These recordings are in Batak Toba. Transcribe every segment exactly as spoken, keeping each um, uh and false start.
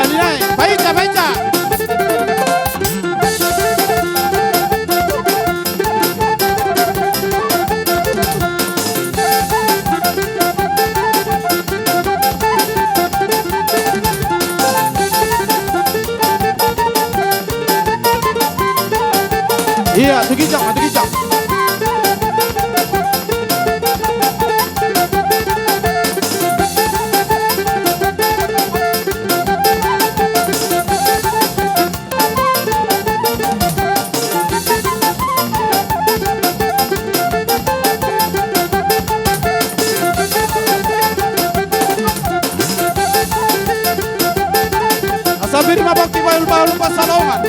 Baca, baca. Iya, tu ginjang, tu ginjang. Asa pir ma pongki bahul-bahul pansalongan.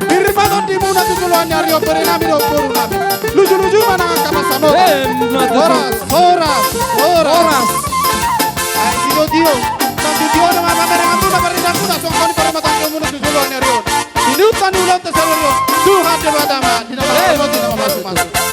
Pir ma tondimuna tu joloan ni ari on, boru nami dohot boru nami. Luju-luju ma nang angka pansamotan. Eh, ma tutu. Horas, horas, horas. Horas. Ai, sitio-tio. Sitio-tio do ma pamerenganmuna, parindangmuna, songon i parumahtanggamuna tu joloan ni ari on. Di huta ni ulaonta sadari on. Tuhan Debata ma di na marramoti, di na mamasumasu.